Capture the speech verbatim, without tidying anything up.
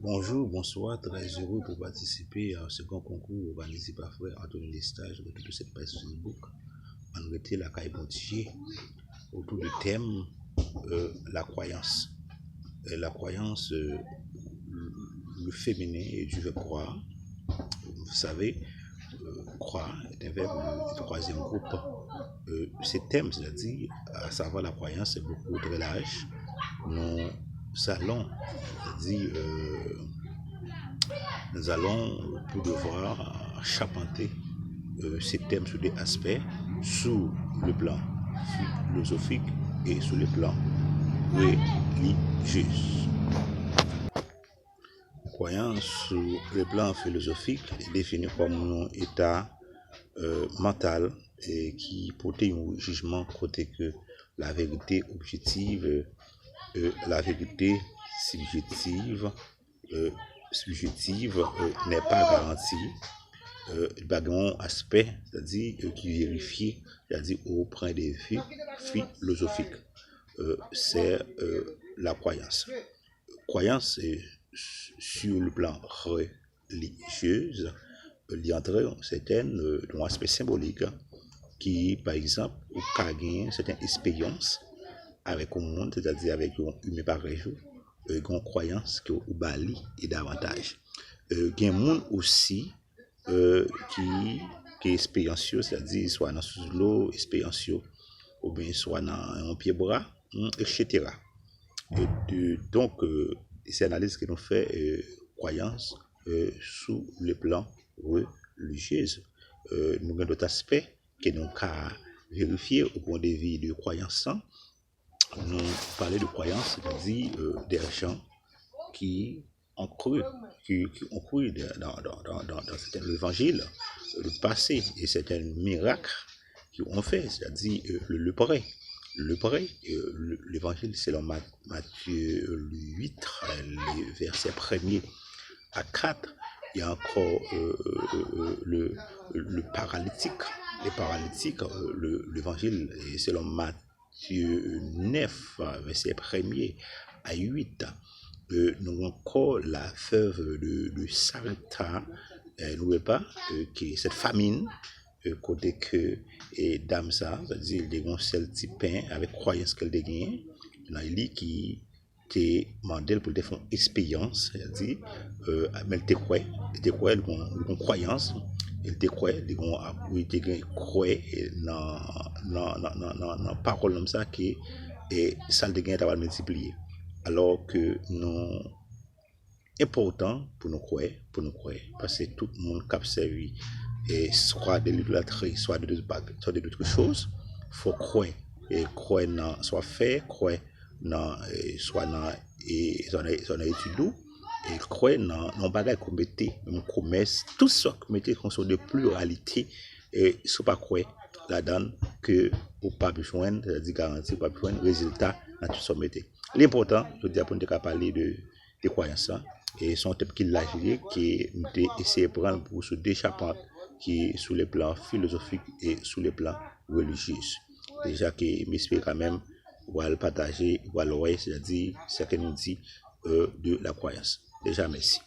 Bonjou, bonswa, trè ere pou patisipe a se gran konkou òganize pa frè Anthony Lestage, mete tou sèt paj Facebook. Ann rete lakay Bondye otou de tèm, euh, la kwayans. Euh, la kwayans, euh, le féminin du verbe croire. Vous savez, euh, croire est un verbe du troisième groupe. Euh, ce thème, c'est-à-dire, à savoir la croyance, est beaucoup très large. Nous allons, c'est-à-dire, euh, nous allons pour devoir charpenter, euh, ce thème sous deux aspects, sous le plan philosophique et sous le plan religieux. Kwayans sou le plan filozofik defini kòm yon eta, euh, mantal, eh, ki pote yon jijman kote ke la verite objektiv, euh, la verite sibjektiv, euh, subjective, euh, n'est pas garantie. Euh, li pa gen yon aspè, sètadi, euh, ki verifye, sètadi, au point de vue philosophique. Euh, c'est, euh, la croyance. Kwayans, euh, sur le plan religieux, li antre yon sètèn, euh, yon aspè senbolik ki, pa egzanp, ou ka gen sèten esperyans avèk yon moun, sètadi avèk yon imen parèy ou, euh, gen yon kwayans ke ou ba li e davantaj. Euh, gen moun osi, euh, ki, ki esperyans yo, sètadi swa nan sous dlo, esperyans yo, oubyen swa nan yon pye bwa, hmm, et cetera. Euh, de, donk, euh, se analiz ke nou fè, euh, kwayans, euh, sou le plan religieux. Euh, nou gen dòt aspè ke nou ka verifye au point de vue de kwayans lan. Nou pale de kwayans, sètadi, euh, des gens qui ont cru, qui, qui ont cru de, dans, dans, dans, dans, dans certains évangiles, le passé et certains miracles qui ont fait, c'est-à-dire, euh, le, le prêt. Le prêt, euh, le, l'évangile selon Ma-, Matthieu huit, euh, les versets premier à quatre, il y a encore, euh, euh, euh, le, le paralytique. Les paralytiques, euh, le, l'évangile, euh, selon Matthieu neuf, euh, verset premier à huit. Euh, nou gen ankò la veuve de, de Sarepta, euh, n'oubliez pas, euh, que cette famine, euh, kote ke, e, dam sa, sètadi, li te gen yon sèl ti pen avèk kwayans ke l te genyen, nan li ki te mande l pou l te fè yon eksperyans, sètadi, euh, men l te kwè, li te kwè, li gen, li gen kwayans, li te kwè, li gen, li te gen kwè nan, nan, nan, nan, nan, nan pawòl nonm sa ke, e, sa l te genyen ta pral miltipliye. Alò ke nou enpòtan pou nou kwè, pou nou kwè, paske tout moun k ap sèvi, e, swa de lidolatre, swa de, de, swa de dòt choz, fò kwè, e, kwè nan sa w ap fè, kwè nan, e, swa nan, e, swa nan, swa nan etid ou, e kwè nan, nan yon bagay ke w mete, menm komès, tout sa ke w mete, konsèp de pluralité, e si w pa kwè ladan l, ke ou p ap jwenn, sètadi garanti, ou p ap jwenn rezilta nan tout sa w mete. Li enpòtan, jodi a, pou nou te ka pale de de kwayans lan. E se yon tèm ki laj li ye, ke m te eseye pran l pou sou de chapant ki sou le plan filozofik e sou le plan relijye. Deja ke m espere kanmenm ou al pataje, ou al wè, sètadi, sa ke nou di, euh, de la kwayans. Deja, mèsi.